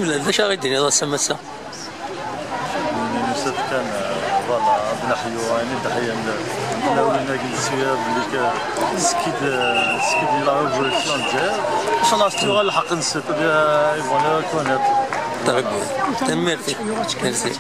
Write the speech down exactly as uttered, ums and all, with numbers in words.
D acu ara yi-d-tiniḍ ass-a, massa? Nusa kan, voilà, ad neḥyu ayen i d-ḥyan tlawin-agi n Sira, belli k-, skid, skid yella ugur n Lezzayer. Inchallah, s tuɣal lḥeqq-nsen, eh, ils vont le reconnaître. Très bien. Tanemmirt. Merci.